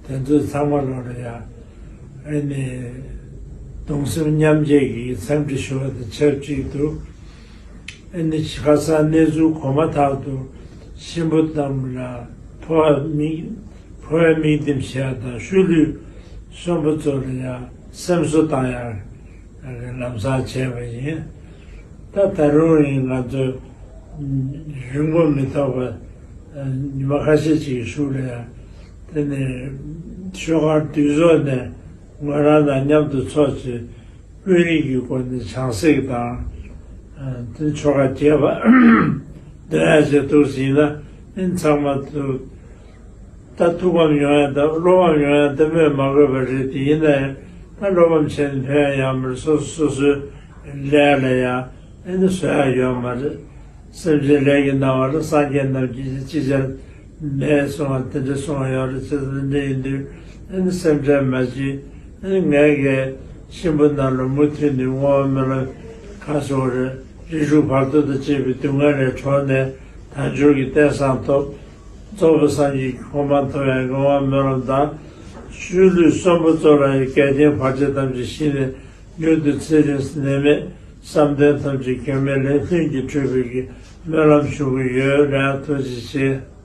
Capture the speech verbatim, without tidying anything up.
དེ་ཚོ་ཚང་མ་ལོ་ལ་ཡ་ཨ་ནི་གདུང་སེམས་མཉམ་སྐྱེད་ཀྱི་འཚམས་འདྲི་ཞུ་བ་དང་ཆབས་ཅིག་ཏུ། ཨ་ནི་ཁ་སང་གནས་ཚུལ་གོ་མ་ཐག་ཏུ་གཤིན་པོ་རྣམས་ལ་འཕོ་བ་མིག་འཕོ་བའི་མིག་ལྡེམ་བྱས་དང་ཤུལ་ལུས་གསོན་པོ་ཚོ་ལ་ཡང་སེམས་གསོ་བཏང་ཡག་ལམ་སང་བྱས་པ་ཡིན། ད་ད་རུང་ཡིན་ང་ཚོ་རིང་པོ་མི་ཐོགས་པ་ཉི་མ་ཁ་ཤས་ཅིག་གི་གཞུག་ལ་ཡང་དེ་ནས་ཤོག་ཁར་དུས་ཚོད་ནས་ང་རང་དང་མཉམ་དུ་ཚོགས་བྱས། དཔོན་རིགས་ཀྱི་སྒོ་ནས་བྱང་སེམས་དང་། དེ་ཆོ་ག་རྒྱས་པ་འདོན་ཡ་བྱེད་ཐུབ་ཟིན་ན་ཨིན་ཚང་མ་ཐུབ། ད་ཐུགས་ཕམ་ཡོང་ཡ་ད་བློ་ཕམ་ཡོང་ཡ་ད་སྨོས་མ་དགོས་པ་རེད། དེ་ཡིན་ན་ཡང་ད་བློ་ཕམ་བྱས་ནས་ཕན་ཡ་ཡོད་མ་རེད། སོ་སོ་སོ་སོའི་ལས་ལ་ཡང་ཨེ་ནི་བཟོ་ཡ་ཡོད་མ་རེད། སེམས་ཅན་ལས་ཀྱི་སྣང་བ་ལ་སངས་རྒྱས་རྣམས་ཀྱིས་ཅི་བྱར་མེད་གསུང་བ་དེ་འདྲ་གསུང་བ་ཡོད་རེད། ཅེས་དེ་འདྲ་ཡིན་དུས་ཨ་ནི་སེམས་ཁྲལ་མ་བྱེད། ཨ་ནི་ངས་ཀྱི་གཤིན་པོ་རྣམས་ལ་མུ་མཐུད་ནས་བསྔོ་བ་སྨོན་ལམ་ག་སོགས་རེད། རིགས་དྲུག་བར་དོ་དང་བཅས་པའི་སྡུག་བསྔལ་ལས་གྲོལ་ནས་དལ་འབྱོར་གྱི་རྟེན་བཟང་ཐོབ། རྫོགས་པའི་སངས་རྒྱས་ཀྱི་གོ་འཕང་ཐོབ་པའི་བསྔོ་བ་སྨོན་ལམ་དང་། ཤུལ་ལུས་གསོན་པོ་ཚོ་ལ་ཡང་འགལ་རྐྱེན་བར་ཆད་ཐམས་ཅད་ཞི་ནས་མྱུར་དུ་ཚེ་རིང་ནད་མེད་བསམ་དོན་ཐམས་ཅད་འགལ་མེད་ལས་ལྷུན་གྱིས་གྲུབ་པའི་གི་སྨོན་ལམ་ཞུ་གི་ཡོད་རེད། ཐུགས་རྗེ་ཆེ།